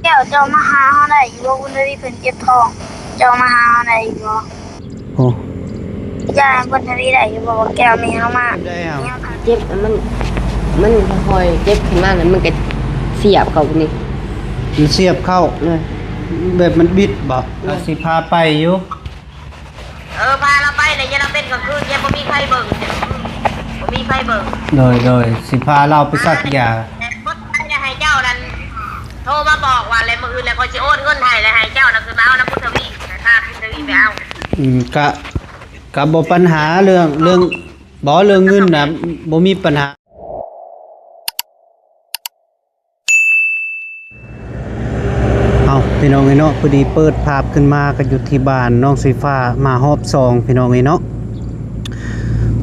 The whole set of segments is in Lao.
ແກ້ວ ເຈົ້າມາຫາເຮົາໄດ້ຢູ່ບໍ່? ບຸນທະວີເພິ່ນເຈັບທ້ອງ ເຈົ້າມາຫາເຮົາໄດ້ຢູ່ບໍ່? ໂອ້ ຢາບຸນທະວີໄດ້ຢູ່ບໍ່? ແກ້ວ ແມ່ເຮົາມາ ໄດ້ເອົາ ເຈັບ ມັນ ມັນຄ່ອຍເຈັບຂຶ້ນມາ ແລ້ວມັນກໍສຽບເຂົ້ານີ້ ມັນສຽບເຂົ້າ ເອີ ແບບມັນບິດບໍ່? ເອີ ຊິພາໄປຢູ່. ເອີ ພາລາວໄປແລ້ວ ຢ່າລາວເປັນກາງຄືນ ຢ່າບໍ່ມີໃຜເບິ່ງ ບໍ່ມີໃຜເບິ່ງ. ໂດຍ ໂດຍ ຊິພາລາວໄປສັກຢາ. ແຕ່ກົດໄປ ຢ່າໃຫ້ເຈົ້ານັ້ນໂທມາບອກວ່າ ແລ້ວມື້ອື່ນແລ້ວຂ້ອຍຊິໂອນເງິນໃຫ້ ແລ້ວໃຫ້ເຈົ້ານັ້ນຂຶ້ນມາເອົານຳບຸນທະວີ ໃຫ້ພາບຸນທະວີໄປເອົາ. ອືມ ກະ ກະບໍ່ປັນຫາເລື່ອງ ເລື່ອງ ບໍ່ ເລື່ອງເງິນນະ ບໍ່ມີປັນຫາ. ເອົ້າ ພີ່ນ້ອງເອີຍເນາະ ພໍດີເປີດພາບຂຶ້ນມາກໍຢູ່ທີ່ບ້ານນ້ອງສີຟ້າມາຮອບສອງ ພີ່ນ້ອງເອີຍເນາະ.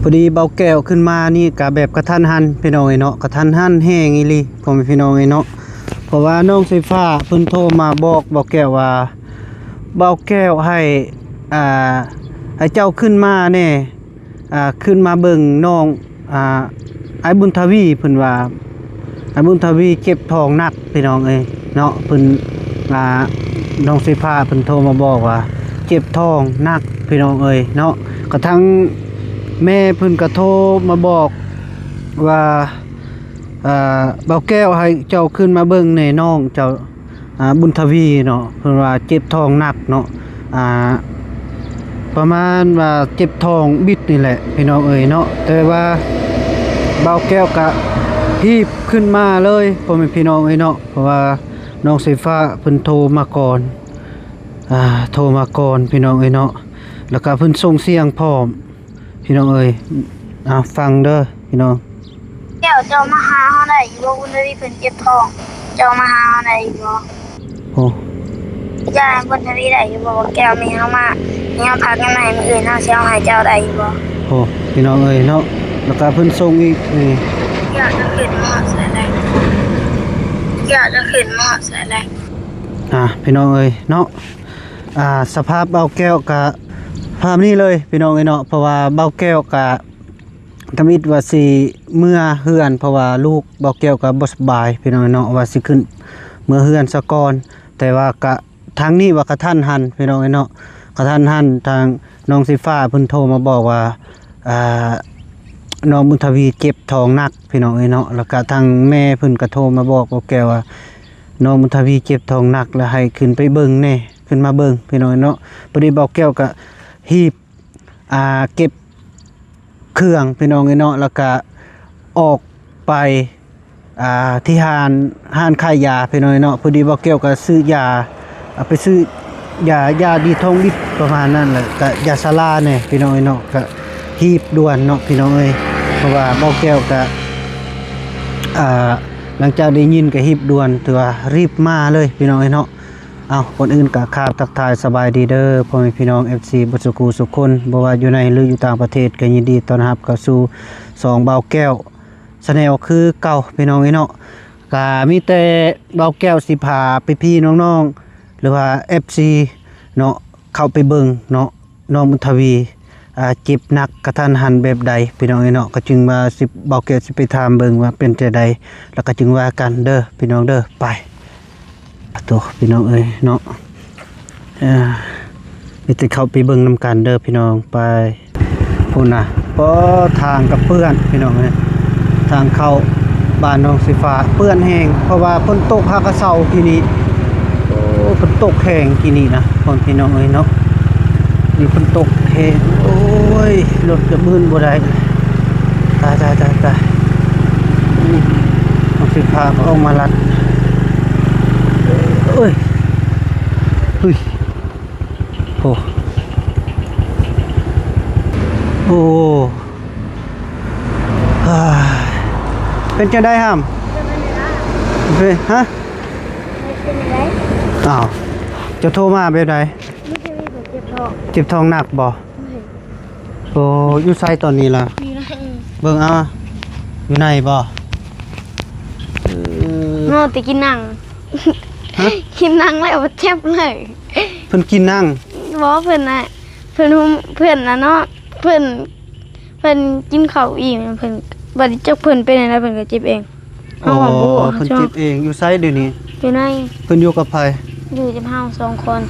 ພໍດີເບົາແກ້ວຂຶ້ນມານີ້ກໍແບບກະທັນຫັນ ພີ່ນ້ອງເອີຍເນາະ ກະທັນຫັນແຮງອີ່ຫຼີ ພໍ່ແມ່ພີ່ນ້ອງເອີຍເນາະ. ເພາະວ່ານ້ອງສີຟ້າເພິ່ນໂທມາບອກເບົາແກ້ວວ່າ ເບົາແກ້ວໃຫ້ ອ່າ ໃຫ້ເຈົ້າຂຶ້ນມາແດ່ ອ່າ ຂຶ້ນມາເບິ່ງນ້ອງ ອ່າ ອ້າຍບຸນທະວີ ເພິ່ນວ່າ ອ້າຍບຸນທະວີເຈັບທ້ອງໜັກ ພີ່ນ້ອງເອີຍເນາະ. ເພິ່ນ ອ່າ ນ້ອງສີຟ້າເພິ່ນໂທມາບອກວ່າເຈັບທ້ອງໜັກ ພີ່ນ້ອງເອີຍເນາະ. ກະທັ່ງແມ່ເພິ່ນກະໂທມາບອກວ່າ ອ່າ ເບົາແກ້ວໃຫ້ເຈົ້າຂຶ້ນມາເບິ່ງແດ່ນ້ອງເຈົ້າ ອ່າ ບຸນທະວີເນາະ ເພິ່ນວ່າເຈັບທ້ອງໜັກເນາະ ອ່າ ປະມານວ່າເຈັບທ້ອງບິດນີ້ແຫຼະ ພີ່ນ້ອງເອີຍເນາະ. ແຕ່ວ່າເບົາແກ້ວກະຮີບຂຶ້ນມາເລີຍ ພໍ່ແມ່ພີ່ນ້ອງເອີຍເນາະ ເພາະວ່ານ້ອງສີຟ້າເພິ່ນໂທມາກ່ອນ ອ່າ ໂທມາກ່ອນ ພີ່ນ້ອງເອີຍເນາະ ແລ້ວກະເພິ່ນສົ່ງສຽງພ້ອມ ພີ່ນ້ອງເອີຍ ອ່າ ຟັງເດີພີ່ນ້ອງ. ແກ້ວ ເຈົ້າມາຫາເຮົາໄດ້ຢູ່ບໍ່? ບຸນທະວີເພິ່ນເຈັບທ້ອງ ເຈົ້າມາຫາເຮົາໄດ້ຢູ່ບໍ່? ໂອ້ ຢາບຸນທະວີໄດ້ຢູ່ບໍ່? ແກ້ວ ແມ່ເຮົາມາ ແມ່ເຮົາພາເງິນມາໃຫ້ ມື້ອື່ນເຮົາຊິເອົາໃຫ້ເຈົ້າໄດ້ຢູ່ບໍ່? ໂອ້ ພີ່ນ້ອງເອີຍເນາະ ແລ້ວກະເພິ່ນສົ່ງອີກນີ້ ຢາກຈະຂຶ້ນມາຮອດໃສແລ້ວ ຢາກຈະຂຶ້ນມາຮອດໃສແລ້ວ. ອ່າ ພີ່ນ້ອງເອີຍເນາະ ອ່າ ສະພາບເບົາແກ້ວກະພາບນີ້ເລີຍ ພີ່ນ້ອງເອີຍເນາະ ເພາະວ່າເບົາແກ້ວກະ ທຳອິດວ່າຊິເມືອເຮືອນ ເພາະວ່າລູກເບົາແກ້ວກໍບໍ່ສະບາຍ ພີ່ນ້ອງເນາະ ວ່າຊິຂຶ້ນເມືອເຮືອນສາກ່ອນ. ແຕ່ວ່າກະທາງນີ້ວ່າກະທັນຫັນ ພີ່ນ້ອງເນາະ ກະທັນຫັນ ທາງນ້ອງສີຟ້າເພິ່ນໂທມາບອກວ່າ ອ່າ ນ້ອງບຸນທະວີເຈັບທ້ອງໜັກ ພີ່ນ້ອງເນາະ ແລ້ວກະທາງແມ່ເພິ່ນກະໂທມາບອກເບົາແກ້ວວ່າ ນ້ອງບຸນທະວີເຈັບທ້ອງໜັກ ແລ້ວໃຫ້ຂຶ້ນໄປເບິ່ງແດ່ ຂຶ້ນມາເບິ່ງ ພີ່ນ້ອງເນາະ. ພໍດີເບົາແກ້ວກະຮີບ ອ່າ ເກັບເຄື່ອງ ພີ່ນ້ອງເອີຍເນາະ ແລ້ວກະອອກໄປ ອ່າ ທີ່ຮ້ານ ຮ້ານຂາຍຢາ ພີ່ນ້ອງເອີຍເນາະ. ພໍດີເບົາແກ້ວກະຊື້ຢາ ເອົາໄປຊື້ຢາ ຢາດີທ້ອງບິດປະມານນັ້ນ ແລ້ວກະຢາຊາລາແດ່ ພີ່ນ້ອງເອີຍເນາະ. ກະຮີບດ່ວນເນາະ ພີ່ນ້ອງເອີຍ ເພາະວ່າເບົາແກ້ວກະ ອ່າ ຫຼັງຈາກໄດ້ຍິນກະຮີບດ່ວນ ຖືວ່າຮີບມາເລີຍ ພີ່ນ້ອງເອີຍເນາະ. ເອົ້າ ກ່ອນອື່ນກະຄາບທັກທາຍສະບາຍດີເດີ ພໍ່ແມ່ພີ່ນ້ອງ ເອັຟຊີ ເບິດສູ່ຜູ້ສູ່ຄົນ ບໍ່ວ່າຢູ່ໃນ ຫຼື ຢູ່ຕ່າງປະເທດ ກະຍິນດີຕ້ອນຮັບເຂົ້າສູ່ຊ່ອງບ່າວແກ້ວ Channel ຄືເກົ່າ ພີ່ນ້ອງເອີຍເນາະ. ກະມີແຕ່ບ່າວແກ້ວຊິພາພີ່ໆນ້ອງໆ ຫຼືວ່າ ເອັຟຊີ ເນາະ ເຂົ້າໄປເບິ່ງເນາະ ນ້ອງບຸນທະວີ ອ່າ ເຈັບໜັກກະທັນຫັນແບບໃດ ພີ່ນ້ອງເອີຍເນາະ. ກະຈຶ່ງວ່າຊິ ບ່າວແກ້ວຊິໄປຖາມເບິ່ງວ່າເປັນຈັ່ງໃດ ແລ້ວກະຈຶ່ງວ່າກັນເດີ ພີ່ນ້ອງເດີ. ໄປ ໂຕ ພີ່ນ້ອງເອີຍເນາະ ເອີ ມີແຕ່ເຂົ້າໄປເບິ່ງນຳກັນເດີພີ່ນ້ອງ ໄປ. ພຸ້ນນະ ໂອ້ ທາງກະເປື້ອນພີ່ນ້ອງເອີຍ ທາງເຂົ້າບ້ານໜອງສີຟ້າເປື້ອນແຮງ ເພາະວ່າຝົນຕົກຫາກະເຊົາກີ້ນີ້. ໂອ້ ຝົນຕົກແຮງກີ້ນີ້ນະ ພໍ່ແມ່ພີ່ນ້ອງເອີຍເນາະ ມີຝົນຕົກແຮງ. ໂອ້ຍ ລົດກະບືນບໍ່ໄດ້ ຕາຍ ຕາຍ ຕາຍ ຕາຍ. ອືມ ໜອງສີຟ້າກໍອອກມາລັດ ເອີຍ ເຮີ້ຍ. ໂອ້ ໂອ້ ເປັນຈັ່ງໃດຫຳ? ເປັນ ຮະ? ອ້າວ ເຈົ້າໂທມາແບບໃດ? ເຈັບທ້ອງ ເຈັບທ້ອງໜັກບໍ່? ໂອ້ ຢູ່ໃສຕອນນີ້ລະ? ເບິ່ງເອົາ ຢູ່ໃນບໍ່? ເອີ ເນາະ ແຕ່ກິນໜັງ ຮະ? ກິນໜັງແລ້ວເຈັບເລີຍ. ເພິ່ນກິນໜັງ? ບໍ່ ເພິ່ນນະ ເພິ່ນ ເພິ່ນນະເນາະ ເພິ່ນ ເພິ່ນກິນເຂົ້າອີ່ມ ເພິ່ນ ບັດນີ້ຈັກເພິ່ນເປັນແນວໃດ ເພິ່ນກໍເຈັບເອງ. ອໍ ເຮົາວ່າບໍ່ຮູ້ ເພິ່ນເຈັບເອງ. ຢູ່ໃສດຽວນີ້? ຢູ່ໃນ ເພິ່ນຢູ່ກັບໃຜ? ຢູ່ກັບເຮົາສອງຄົນ.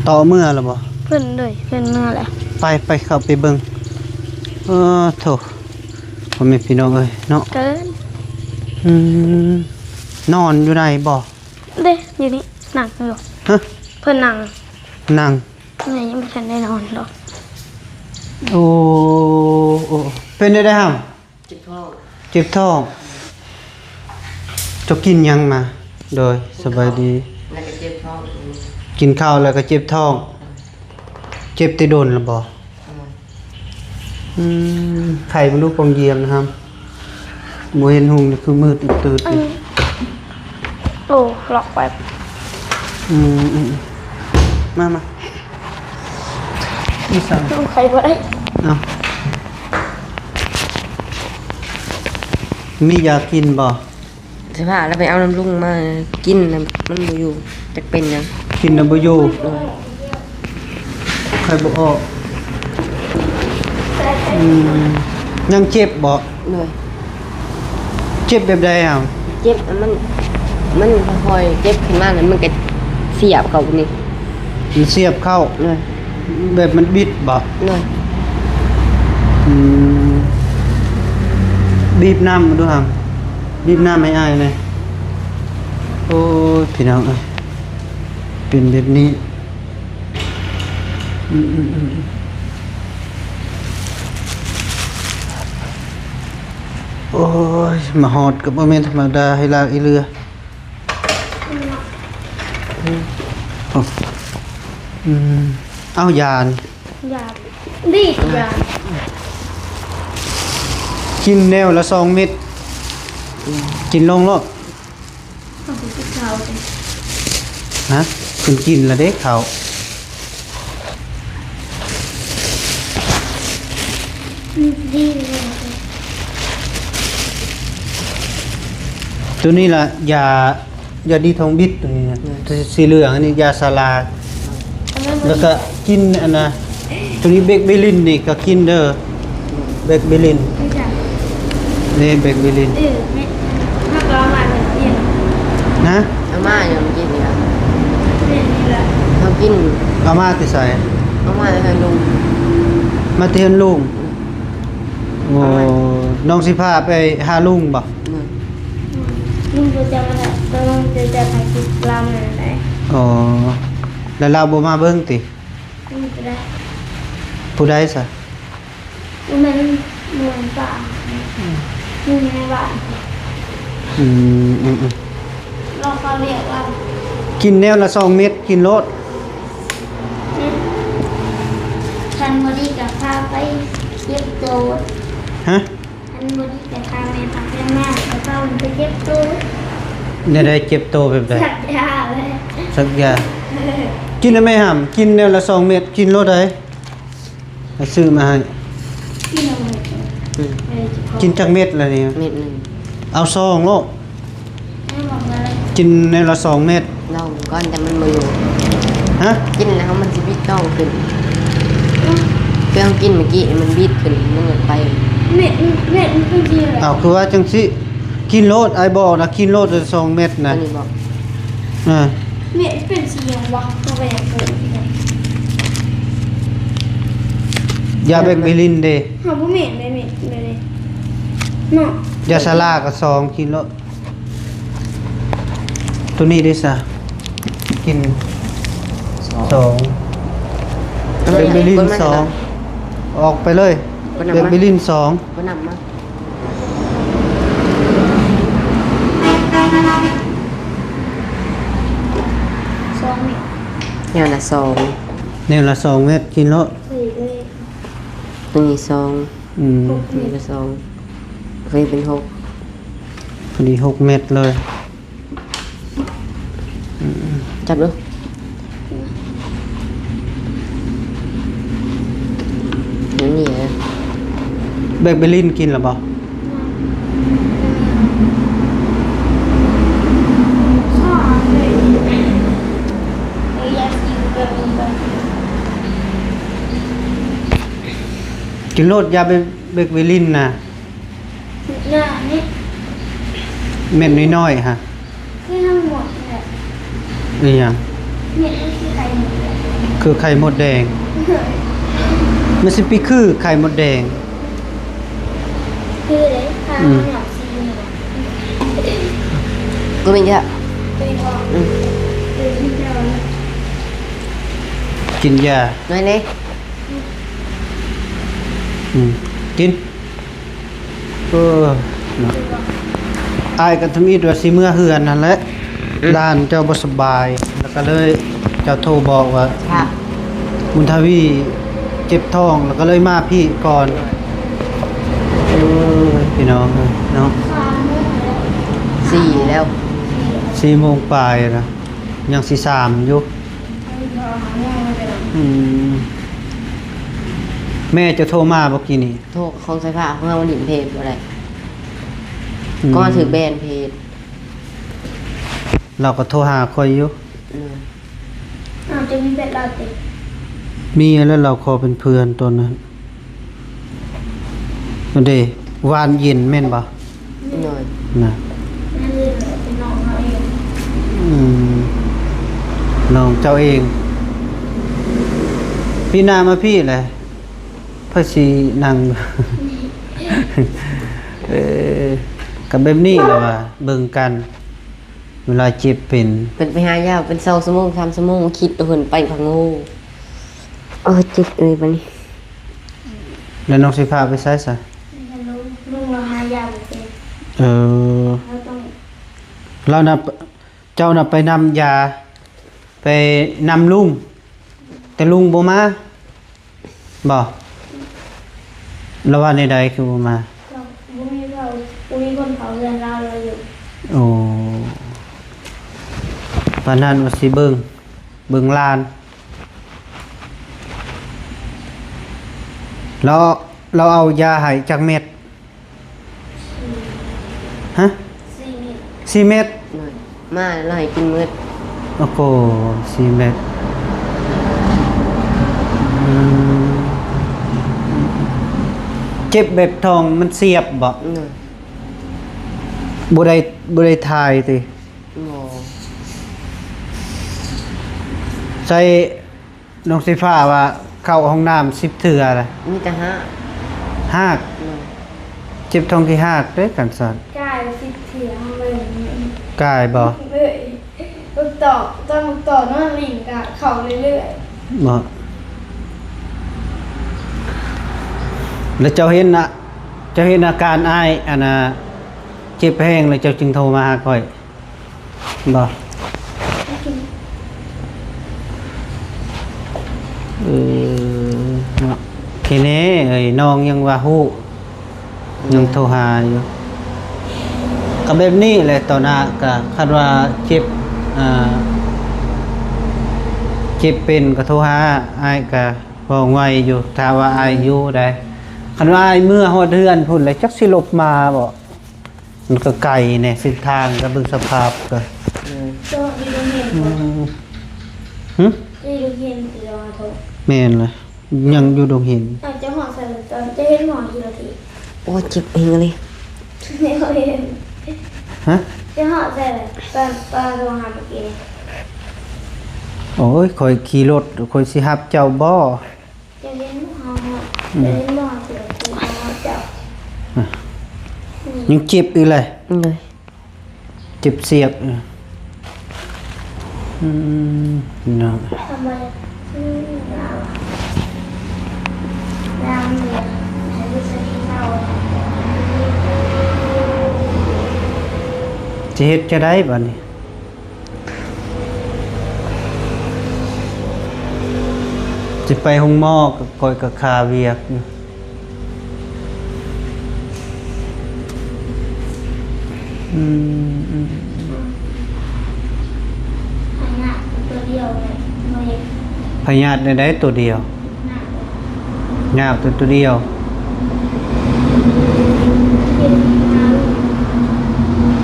ຕໍ່ເມືອແລ້ວບໍ່? ເພິ່ນ ໂດຍ ເພິ່ນເມືອແລ້ວ. ໄປ ໄປເຂົ້າໄປເບິ່ງ. ເອີ ໂທ້ ພໍ່ແມ່ພີ່ນ້ອງເອີຍເນາະ. ເກີນ. ອືມ ນອນຢູ່ໃນບໍ່? ເດ້ ຢູ່ນີ້ ນັ່ງຢູ່. ຮະ? ເພິ່ນນັ່ງ. ນັ່ງ. ແມ່ຍັງບໍ່ທັນໄດ້ນອນດອກ. ໂອ້ ໂອ້ ເປັນໄດ້ໄດ້ຫຳ? ເຈັບທ້ອງ. ເຈັບທ້ອງ. ເຈົ້າກິນຫຍັງມາ? ໂດຍ ສະບາຍດີ. ແລ້ວກໍເຈັບທ້ອງ. ກິນເຂົ້າແລ້ວກໍເຈັບທ້ອງ. ເຈັບແຕ່ດົນແລ້ວບໍ່? ອືມ ໄຂເບິ່ງດູປ່ອງຢ້ຽມນະຫຳ. ບໍ່ເຫັນຮຸ່ງ ຄືມືດຕື່ດ. ອືມ ໂອ້ ລັອກໄວ້. ອືມ ອືມ ມາ ມາ. ມີສັງ ໄຂບໍ່ໄດ້. ເອົ້າ ມີຢາກິນບໍ່? ສະພາລະໄປເອົານຳລຸງມາກິນນະ ມັນບໍ່ຢູ່ ຈັກເປັນຫຍັງ. ກິນນະບໍ່ຢູ່. ໂດຍ. ໄຂ້ບໍ່ອອກ. ອືມ ຍັງເຈັບບໍ່? ໂດຍ. ເຈັບແບບໃດຫາ? ເຈັບ ມັນ ມັນຄ່ອຍໆເຈັບຂຶ້ນມາ ແລ້ວມັນກໍສຽບເຂົ້ານີ້. ມັນສຽບເຂົ້າ? ໂດຍ. ແບບມັນບິດບໍ່? ໂດຍ. ອືມ ບີບນ້ຳມາດູຫາ ບີບນ້ຳໃຫ້ອ້າຍແດ່. ໂອ້ຍ ພີ່ນ້ອງເອີຍ ເປັນແບບນີ້. ອືມ ອືມ ອືມ ໂອ້ຍ ມາຮອດກໍບໍ່ແມ່ນທຳມະດາ ໃຫ້ລາກອີເຫຼືອ. ອືມ ອືມ ເອົາຢານ ຢາ ດີດຢາ ກິນແນວລະສອງເມັດ. ອືມ ກິນລົງໂລດ. ເອົາໄປກິນເຂົ້າເດ້. ຮະ? ເພິ່ນກິນລະເດ້ເຂົ້າ. ອືມ ດີເລີຍ. ໂຕນີ້ລະ ຢາ ຢາດີທ້ອງບິດໂຕນີ້ນະ. ອືມ ໂຕສີເຫຼືອງອັນນີ້ຢາຊາລາ. ແລ້ວກະກິນອັນນະ ໂຕນີ້ເບັກເບລິນນີ້ກະກິນເດີ ເບັກເບລິນ. ນີ້ເບັກເບລິນ. ເອີ ເຮົາກໍເອົາມາໃຫ້ກິນ. ນະ? ເອົາມາຫຍັງກິນນີ້ລະ? ເຮົາກິນ. ເອົາມາແຕ່ໃສ? ເອົາມາແຕ່ເຮືອນລຸງ. ມາແຕ່ເຮືອນລຸງ. ໂອ້ ນ້ອງຊິພາໄປຫາລຸງບໍ່? ອືມ ລຸງຈະມາ ແຕ່ລຸງຈະ ຈະໃຫ້ກິນລາວແມ່ນໄດ. ອໍ ແລ້ວລາວບໍ່ມາເບິ່ງຕິ? ອືມ ຜູ້ໃດ? ຜູ້ໃດຊະ? ແມ່ນເມືອງປ່າ ອືມ ຢູ່ໃນບ້ານ. ອືມ ອືມ ອືມ ລອງເຂົາລຽກວ່າ ກິນແນວລະສອງເມັດ ກິນໂລດ. ຄັນບໍ່ດີກໍພາໄປເຈັບໂຕ. ຮະ? ອັນບໍ່ດີແຕ່ຂ້າແມ່ພາແມ່ມາ ແລ້ວເຂົາໄປເຈັບໂຕ. ແນວໃດເຈັບໂຕແບບໃດ? ສັກຢາແຫຼະ. ສັກຢາ. ກິນນະແມ່ຫຳ ກິນແນວລະສອງເມັດ ກິນໂລດໃດ. ໃຫ້ຊື້ມາໃຫ້. ກິນເອົາເມັດ. ອືມ ເອີ ກິນຈັກເມັດລະນີ້? ເມັດໜຶ່ງ. ເອົາສອງໂລດ. ກິນແນວລະສອງເມັດ. ລອງກ່ອນ ແຕ່ມັນບໍ່ຢູ່. ຮະ? ກິນແລ້ວມັນຊິບິດທ້ອງຂຶ້ນ. ອືມ ເຄື່ອງກິນເມື່ອກີ້ນີ້ມັນບິດຂຶ້ນ ມັນຢາກໄປ. ເມັດ ເມັດມັນເປັນສີແບບ. ອ້າວ ຄືວ່າຈັ່ງຊີ້? ກິນໂລດ ອ້າຍບອກນະ ກິນໂລດລະສອງເມັດນະ. ອັນນີ້ບໍ? ອ່າ ເມັດເປັນສີຫຍັງວະ? ເຮົາກໍຢາກຮູ້ຄືກັນ. ຢາແບັກເບລິນເດ. ເຮົາບໍ່ແມ່ນເດ້ ເມັດເດ ເນາະ. ຢາຊາລາກໍສອງ ກິນໂລດ. ໂຕນີ້ເດ້ຊະ ກິນສອງ ສອງ ເບັກເບລິນສອງ ອອກໄປເລີຍ ເບັກເບລິນສອງ ບໍ່ນຳມາ ສອງເມັດ ແນວລະສອງ ແນວລະສອງເມັດ ກິນໂລດ ໂຕນີ້ສອງ ອືມ ໂຕນີ້ສອງ ເປັນຫົກ ພໍດີຫົກເມັດເລີຍ. ອືມ ຈັບດູ ນີ້ເອີ ແບັກເບລິນກິນແລ້ວບໍ່? ກິນໂລດ ຢາແບັກ ແບັກເບລິນນະ. ເມັດນ້ອຍໆ ຫະ. ທັງໝົດແຫຼະ. ອີຫຍັງ? ເມັດມັນຄືໄຂ່ມົດແດງ. ຄືໄຂ່ມົດແດງ? ມັນຊິໄປຄືໄຂ່ມົດແດງ? ຄືເດ້. ອືມ ຂ້າວໜອກຊີນີ້ນະ. ກູເປັນແລ້ວ. ເປັນບໍ່? ອືມ ເປັນແລ້ວ. ກິນຢາ ໜ້ອຍແດ່. ອືມ ກິນ. ເອີ ເນາະ ອ້າຍກໍທຳອິດວ່າຊິເມືອເຮືອນຫັ້ນແຫຼະ. ອືມ ຫຼານເຈົ້າບໍ່ສະບາຍ ແລ້ວກໍເລີຍເຈົ້າໂທບອກວ່າ ຄ່ະ ບຸນທະວີເຈັບທ້ອງ ແລ້ວກໍເລີຍມາພີ້ກ່ອນ. ໂອ້ຍ ພີ່ນ້ອງເອີຍເນາະ ສີ່ແລ້ວ ສີ່ໂມງປາຍລະ ຍັງຊິສາມຢູ່. ອືມ ແມ່ເຈົ້າໂທມາບໍ່ກີ້ນີ້? ໂທ ຂອງສາຍຟ້າ ເຮົາຫຼິ້ນເພຈບໍ່ໄດ້. ອືມ ກໍຖືກແບນເພຈ. ລາວກໍໂທຫາຂ້ອຍຢູ່. ອືມ ອ້າວ ເຈົ້າມີແບດລາວຕິ? ມີແລ້ວ ລາວຂໍເປັນເພື່ອນຕອນນັ້ນ. ນັ້ນເດ້ ຫວານເຢັນແມ່ນບໍ່? ໂດຍ ນະ ນັ້ນເລີຍເປັນນ້ອງເຮົາເອງ. ອືມ ນ້ອງເຈົ້າເອງ. ປີໜ້າມາພີ້ແຫຼະ ເພິ່ນຊິນັ່ງ. ເອີ ກໍແບບນີ້ແຫຼະວ່າ ເບິ່ງກັນ ເວລາເຈັບເປັນ. ເພິ່ນໄປຫາຢາເປັນສອງຊົ່ວໂມງ ສາມຊົ່ວໂມງ ຄິດວ່າເພິ່ນໄປພັງໂງ. ເອີ ເຈັບເອີຍບັດນີ້. ແລ້ວນ້ອງຊິພາໄປໃສຊະ? ລຸງ ລຸງວ່າຫາຢາບໍ່ເປັນ. ເອີ ເຮົາຕ້ອງ ລາວນະ ເຈົ້ານະໄປນຳຢາ ໄປນຳລຸງ ແຕ່ລຸງບໍ່ມາ. ບໍ່? ລາວວ່າແນວໃດຄືບໍ່ມາ? ບໍ່ມີເຜົາ ບໍ່ມີຄົນເຜົາເຮືອນລາວ ລາວຢູ່. ໂອ້ ປານນັ້ນວ່າຊິເບິ່ງ ເບິ່ງຫຼານ. ລາວ ລາວເອົາຢາໃຫ້ຈັກເມັດ? ຮະ? ສີ່ເມັດ ສີ່ເມັດ. ໂດຍ ມາແລ້ວໃຫ້ກິນໝົດ. ໂອ້ໂຫ ສີ່ເມັດ. ອືມ ເຈັບແບບທ້ອງມັນສຽບບໍ່? ໂດຍ ບໍ່ໄດ້ ບໍ່ໄດ້ຖ່າຍຕິ? ບໍ່ ໃສ່ ນ້ອງສີຟ້າວ່າເຂົ້າຫ້ອງນ້ຳສິບເທື່ອລະ ມີແຕ່ຮາກ ຮາກ. ໂດຍ ເຈັບທ້ອງທີ່ຮາກເດ້ຄັນຊັ້ນ. ກາຍສິບເທື່ອເລີຍ ກາຍບໍ່? ເລີຍ ລູກຕໍ່ ຕອນລູກຕໍ່ນອນຫຼິ້ນກະເຂົ້າເລື້ອຍໆ ບໍ່? ແລ້ວເຈົ້າເຫັນນະ ເຈົ້າເຫັນອາການອ້າຍ ອັນນ່າ ເຈັບແຮງ ແລ້ວເຈົ້າຈຶ່ງໂທມາຫາຂ້ອຍ. ບໍ່ ເອີ ເນາະ ເຄເນເອີຍ ນ້ອງຍັງວ່າຮູ້ ຍັງໂທຫາຢູ່. ກໍແບບນີ້ແຫຼະ ຕໍ່ໜ້າກໍຄັນວ່າເຈັບ ອ່າ ເຈັບເປັນກໍໂທຫາອ້າຍ ກໍວ່ອງໄວຢູ່ ຖ້າວ່າອ້າຍຢູ່ໄດ໋. ຄັນວ່າອ້າຍເມືອຮອດເຮືອນພຸ້ນແຫຼະ ຈັກຊິຫຼົບມາບໍ່? ມັນກໍໄກແດ່ ເສັ້ນທາງກໍເບິ່ງສະພາບກໍ ເຈົ້າຢູ່ໂຮງຮຽນ ອືມ ຫຶ? ເຈົ້າຢູ່ໂຮງຮຽນທີ່ລາວໂທ ແມ່ນລະ ຍັງຢູ່ໂຮງຮຽນ. ເຈົ້າຮອດໃສຕອນເຈົ້າເຫັນໝໍຂີ່ລົດຖີບ? ໂອ້ ເຈັບແຮງເລີຍ ຮະ? ເຈົ້າຮອດໃສຕອນ ຕອນໂທຫາເມື່ອກີ້? ໂອ້ຍ ຂ້ອຍຂີ່ລົດ ຂ້ອຍຊິຮັບເຈົ້າບໍ່? ເຈົ້າເຫັນບໍ່ ເຮົາຮອດ ອືມ ເຈົ້າເຫັນບໍ່ ເຈົ້າເຫັນບໍ່ ເຈົ້າ ອ່ະ ອືມ ຍັງເຈັບອີກເລີຍ ໂດຍ ເຈັບສຽບ. ອືມ ເນາະ ທຳໄມ ອືມ ຊິເຮັດຈັ່ງໃດບາດນີ້? ຊິໄປໂຮງໝໍກໍຂ້ອຍກໍຄາວຽກຢູ່. ອືມ ອືມ ພະຍາດໂຕດຽວແຫຼະ ພະຍາດແນວໃດໂຕດຽວ? ຍາກແຕ່ໂຕດຽວ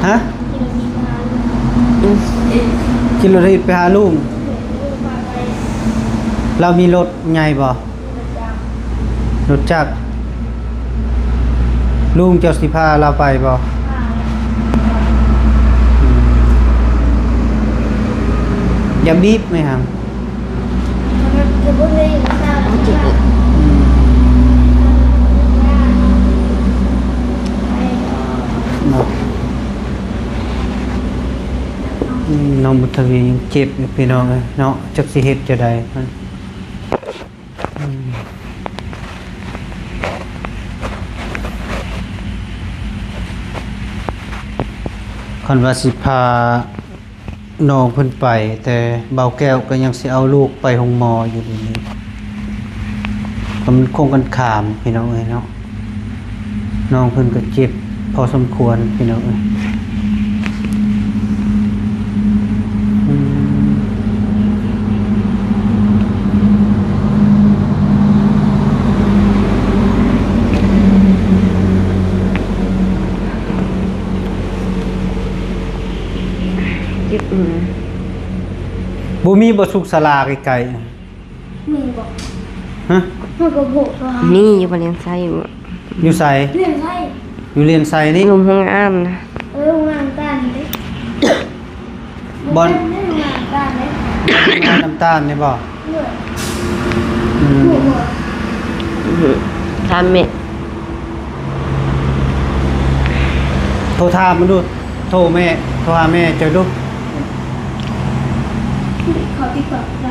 ຮະ? ຂີ່ລົດຖີບໄປຫາລຸງ ລາວມີລົດໃຫຍ່ບໍ່? ລົດຈັກ ລຸງເຈົ້າຊິພາລາວໄປບໍ່? ອືມ ຈະບີບໄໝຫັ້ນ? ເຈັບບໍ່ແມ່ນ ເຈັບບໍ່ ອືມ ເນາະ ອືມ ນ້ອງບຸນທະວີຍັງເຈັບຢູ່ພີ່ນ້ອງເອີຍເນາະ ຈັກຊິເຮັດຈັ່ງໃດ ອືມ ຄັນວ່າຊິພາ ນ້ອງເພິ່ນໄປ ແຕ່ບ່າວແກ້ວກໍຍັງຊິເອົາລູກໄປໂຮງໝໍຢູ່ດຽວນີ້ ກໍມັນຄົງກັນຂ້າມພີ່ນ້ອງເອີຍເນາະ ນ້ອງເພິ່ນກໍເຈັບພໍສົມຄວນພີ່ນ້ອງເອີຍ ອືມ. ເຈັບ ອືມ ບໍ່ມີບໍ່ສຸກສາລາໃກ້ໆ? ມີບໍ່? ຮະ? ມັນກໍບໍ່ ມີຢູ່ບໍ່ ລຽນໄຊບໍ່? ຢູ່ໃສ? ລຽນໄຊ ຢູ່ລຽນໄຊນີ້? ລຸ່ມໂຮງງານນະ ເອີ ໂຮງງານນ້ຳຕານນີ້ເດ້ ບ່ອນ ໂຮງງານນ້ຳຕານເດ້ ໂຮງງານນ້ຳຕານນີ້ບໍ່? ເອີ ອືມ ອືມ ຖາມແມ່ ໂທຖາມມັນດູ ໂທແມ່ ໂທຫາແມ່ເຈົ້າດູ ເຂົາຕິດຕໍ່ນຳ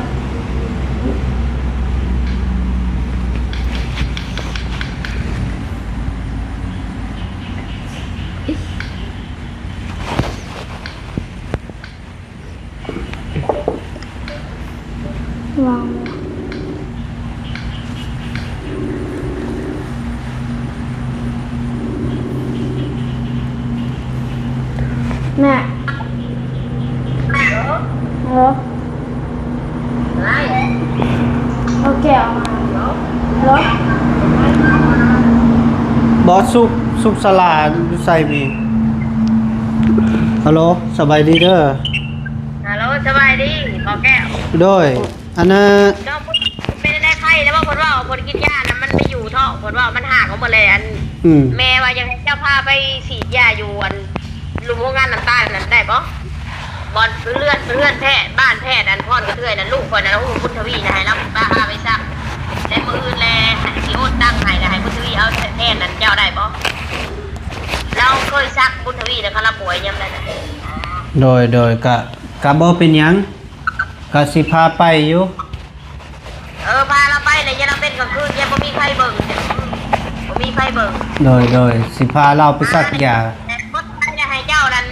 ວາງ ແມ່ ເອີ ເອົາແກ້ວມາ ເອີ ບໍ່ ສຸກ ສຸກສາລາຢູ່ໃສມີ? ຮັລໂຫຼ ສະບາຍດີເດີ. ຮັລໂຫຼ ສະບາຍດີ ພໍ່ແກ້ວ. ໂດຍ ອັນນ່າ ນ້ອງເພິ່ນເປັນແນວໃດ ໄຂ້ແລ້ວບໍ່? ເພິ່ນເວົ້າ ເພິ່ນກິນຢານະ ມັນໄປຢູ່ທ້ອງ ເພິ່ນເວົ້າ ມັນຫາກອອກໝົດແລ້ວ. ອັນ ອືມ ແມ່ວ່າຢາກໃຫ້ເຈົ້າພາໄປສີດຢາຢູ່ ອັນ ລຸ່ມໂຮງງານນ້ຳຕານນັ້ນໄດ້ບໍ່? ບ່ອນເຮືອນ ເຮືອນແພດ ບ້ານແພດ ອັນພອນກະເທືອຍນັ້ນ ລູກຂ້ອຍນັ້ນ ໂອ້ ບຸນທະວີນະ ໃຫ້ລາວພາ ພາໄປຊັກ ແລະ ມື້ອື່ນແລະ ຊິໂອນຕັງໃຫ້ ແລະ ໃຫ້ບຸນທະວີເອົາແທນນັ້ນ ເຈົ້າໄດ້ບໍ່? ລາວເຄີຍຊັກ ບຸນທະວີນະ ຄັນລາວປ່ວຍຍາມໃດນະ. ໂດຍ ໂດຍ ກະ ກະບໍ່ເປັນຫຍັງ ກະຊິພາໄປຢູ່. ເອີ ພາລາວໄປແຫຼະ ຢ່າລາວເປັນກາງຄືນ ຢ່າບໍ່ມີໃຜເບິ່ງ ບໍ່ມີໃຜເບິ່ງ. ໂດຍ ໂດຍ ຊິພາລາວໄປສັກຢາ. ແຕ່ຄົນໄທນະ ໃຫ້ເຈົ້ານັ້ນ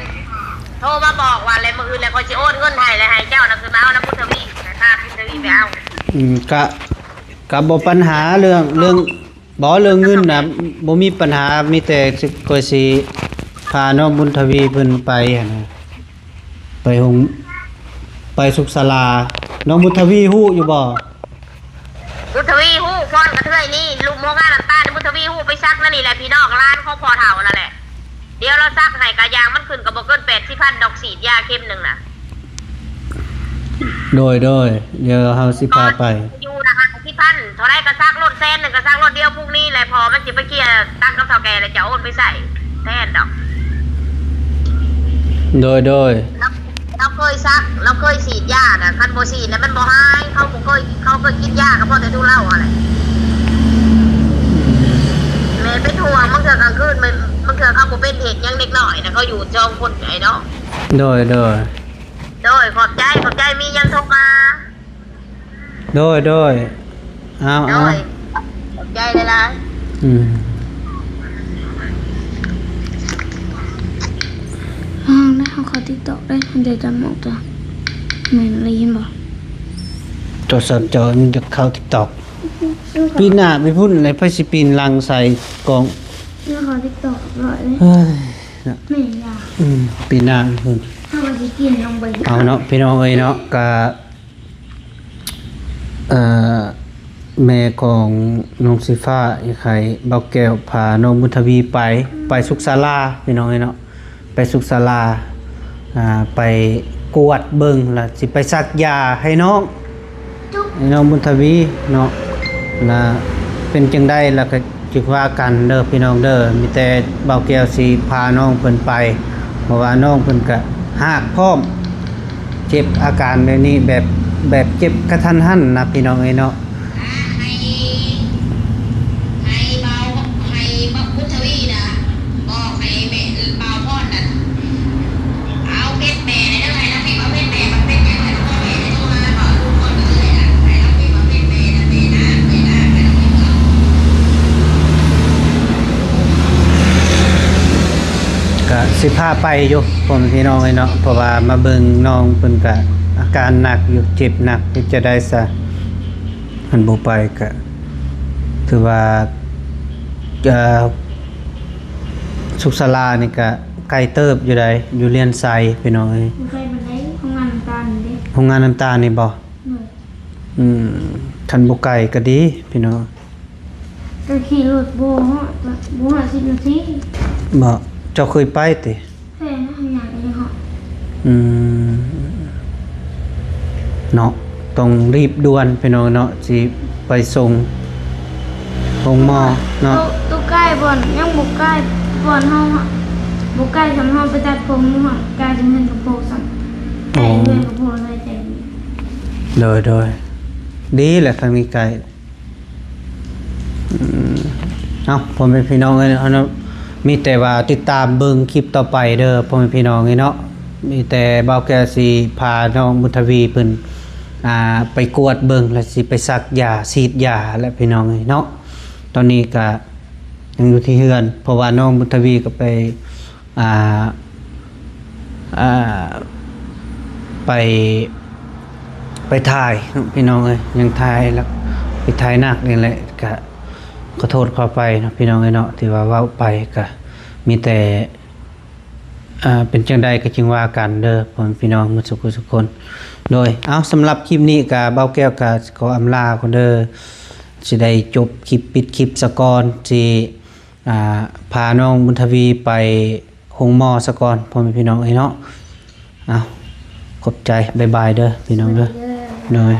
ໂທມາບອກວ່າ ແລະ ມື້ອື່ນແລະ ຂ້ອຍຊິໂອນເງິນໃຫ້ ແລະ ໃຫ້ເຈົ້ານະ ຄືມາເອົານຳບຸນທະວີ ໃຫ້ພາບຸນທະວີໄປເອົາ. ອືມ ກະ ກະບໍ່ປັນຫາເລື່ອງ ເລື່ອງ ບໍ່ ເລື່ອງເງິນນະ ບໍ່ມີປັນຫາ ມີແຕ່ຊິ ຂ້ອຍຊິພານ້ອງບຸນທະວີເພິ່ນໄປຫັ້ນນະ. ໄປໂຮງ ໄປສຸກສາລາ. ນ້ອງບຸນທະວີຮູ້ຢູ່ບໍ່? ບຸນທະວີຮູ້ ພອນກະເທືອຍນີ້ ລຸ່ມໂຮງງານນ້ຳຕານ ບຸນທະວີຮູ້ ໄປສັກນັ້ນນີ້ແຫຼະ ພີ່ນ້ອງ ຫຼານຂອງພໍ່ເຖົ້ານັ້ນແຫຼະ. ດຽວລາວສັກໃຫ້ ກະຢ່າງມັນຂຶ້ນກະບໍ່ເກີນແປດສິບພັນດອກ ສີດຢາເຂັມໜຶ່ງນະ. ໂດຍ ໂດຍ ດຽວເຮົາຊິພາໄປ. ຢູ່ນະ ຫ້າສິບພັນ ເທົ່າໃດກະສັກໂລດ ແສນໜຶ່ງກະສັກໂລດ. ດຽວພຸ່ງນີ້ແຫຼະ ພໍ່ມັນຊິໄປເກ່ຍຕັງກັບເຖົ້າແກ່ ແລ້ວຈະໂອນໄປໃຊ້ແທນດອກ. ໂດຍ ໂດຍ ລາວ ລາວເຄີຍສັກ ລາວເຄີຍສີດຢານະ ຄັນບໍ່ສີດແລ້ວມັນບໍ່ຫາຍ. ເຂົາບໍ່ເຄີຍ ເຂົາເຄີຍກິນຢາກະພໍແຕ່ທຸເລົາຫັ້ນແຫຼະ. ແມ່ເປັນຫ່ວງ ບາງເທື່ອກາງຄືນ ບາງເທື່ອເຂົາບໍ່ເປັນເຮັດຫຍັງ ເດັກນ້ອຍນະ ເຂົາຢູ່ສອງຄົນໄອ້ເນາະ. ໂດຍ ໂດຍ ໂດຍ ຂອບໃຈ ຂອບໃຈ ມີຫຍັງໂທມາ. ໂດຍ ໂດຍ ເອົາ ເອົາ ໂດຍ ຂອບໃຈຫຼາຍໆ. ອືມ ອ່າ ແລ້ວເຮົາເຂົ້າຕິກຕອກເດ້ ເຮົາຈະຈຳອອກຕົວ ແມ່ນ ໄດ້ຍິນບໍ່? ໂທລະສັບເຈົ້າມັນຈະເຂົ້າຕິກຕອກ ປີໜ້າໄປພຸ້ນແຫຼະ ໃຜຊິປີນຫຼັງໃສ່ກ້ອງ ເຮົາເຂົ້າຕິກຕອກເລີຍ. ເຮີ້ຍ ແມ່ນຫຍັງ? ອືມ ປີໜ້າພຸ້ນ ເຮົາວ່າຊິກິນລົງໄປ. ເອົາເນາະ ພີ່ນ້ອງເອີຍເນາະ ກະ ເອີ ແມ່ຂອງນ້ອງສີຟ້າ ຢາກໃຫ້ບ່າວແກ້ວພານ້ອງບຸນທະວີໄປ ໄປສຸກສາລາ ພີ່ນ້ອງເອີຍເນາະ ໄປສຸກສາລາ ອ່າ ໄປກວດເບິ່ງ ແລ້ວຊິໄປສັກຢາໃຫ້ນ້ອງ ໃຫ້ນ້ອງບຸນທະວີເນາະ ລະເປັນຈັ່ງໃດ ລະກະ ຈຶ່ງວ່າກັນເດີພີ່ນ້ອງເດີ ມີແຕ່ບ່າວແກ້ວຊິພານ້ອງເພິ່ນໄປ ເພາະວ່ານ້ອງເພິ່ນກະຫາກພ້ອມ ເຈັບອາການແບບນີ້ ແບບ ແບບເຈັບກະທັນຫັນນະ ພີ່ນ້ອງເອີຍເນາະ. ໃຫ້ ໃຫ້ເບົາ ໃຫ້ບັກບຸດທະວີນະ ບອກໃຫ້ແມ່ ເບົາພອນນະ ເອົາເຟສແມ່ແດ່ເດີ ໃຫ້ລາວພິມເອົາເຟສແມ່ ມັນເປັນຫຍັງໃຫ້ພໍ່ແມ່ໂທຫາເວົ້າລູກກ່ອນເອີຍນະ ໃຫ້ລາວພິມເອົາເຟສແມ່ນະ ແມ່ນາງ ແມ່ນາງ ໃຫ້ລາວພິມເອົາ. ກະຊິພາໄປຢູ່ ພໍ່ແມ່ພີ່ນ້ອງເອີຍເນາະ ເພາະວ່າມາເບິ່ງນ້ອງເພິ່ນກະອາການໜັກຢູ່ ເຈັບໜັກ ເຮັດຈັ່ງໃດຊະ ຄັນບໍ່ໄປກະຖືວ່າ ເອີ ສຸກສາລານີ້ກະໄກເຕີບຢູ່ໃດ ຢູ່ລຽນໄຊພີ່ນ້ອງເອີຍ. ບໍ່ໄກປານໃດ ໂຮງງານນ້ຳຕານນີ້ເດ້. ໂຮງງານນ້ຳຕານນີ້ບໍ່? ໂດຍ. ອືມ ຄັນບໍ່ໄກກະດີພີ່ນ້ອງ. ກະຂີ່ລົດບໍ່ຮອດ ບໍ່ຮອດສິບນາທີ. ບໍ່ ເຈົ້າເຄີຍໄປຕິ? ແພງນະ ຍ່າງໄປຮອດ. ອືມ ເນາະ ຕ້ອງຣີບດ່ວນພີ່ນ້ອງເນາະ ຊິໄປສົ່ງໂຮງໝໍເນາະ. ໂຕ ໂຕໃກ້ບ່ອນ ຍັງບໍ່ໃກ້ບ່ອນເຮົາ ບໍ່ໃກ້ສ່ຳເຮົາໄປຕັດຜົມ ໃກ້ສ່ຳເຮືອນກະໂພຊ້ຳ ໃກ້ເຮືອນກະໂພເລີຍ. ໂດຍ ໂດຍ ດີແຫຼະ ທາງນີ້ໃກ້. ອືມ ເອົາ ພໍ່ແມ່ພີ່ນ້ອງເອີຍເນາະ ມີແຕ່ວ່າຕິດຕາມເບິ່ງຄລິບຕໍ່ໄປເດີ ພໍ່ແມ່ພີ່ນ້ອງເອີຍເນາະ. ມີແຕ່ບ່າວແກ້ວຊິພານ້ອງບຸນທະວີເພິ່ນ ອ່າ ໄປກວດເບິ່ງ ແລະ ຊິໄປສັກຢາ ສີດຢາແຫຼະ ພີ່ນ້ອງເອີຍເນາະ. ຕອນນີ້ກະຍັງຢູ່ທີ່ເຮືອນ ເພາະວ່ານ້ອງບຸນທະວີກະໄປ ອ່າ ອ່າ ໄປ ໄປຖ່າຍເນາະ ພີ່ນ້ອງເອີຍ ຍັງຖ່າຍ ແລ້ວໄປຖ່າຍໜັກນີ້ແຫຼະ ກະຂໍໂທດຂໍອະໄພເນາະ ພີ່ນ້ອງເອີຍເນາະ ທີ່ວ່າເວົ້າໄປກະມີແຕ່ ອ່າ ເປັນຈັ່ງໃດກະຈຶ່ງວ່າກັນເດີ ພໍ່ແມ່ພີ່ນ້ອງໝົດສຸກຜູ້ສຸກຄົນ. ໂດຍ ເອົາ ສຳລັບຄລິບນີ້ກະບ່າວແກ້ວກະຂໍອຳລາກ່ອນເດີ ຊິໄດ້ຈົບຄລິບ ປິດຄລິບສາກ່ອນ ຊິ ອ່າ ພານ້ອງບຸນທະວີໄປໂຮງໝໍສາກ່ອນ ພໍ່ແມ່ພີ່ນ້ອງເອີຍເນາະ. ເອົາ ຂອບໃຈ ບາຍບາຍເດີ ພີ່ນ້ອງເດີ. ໂດຍ.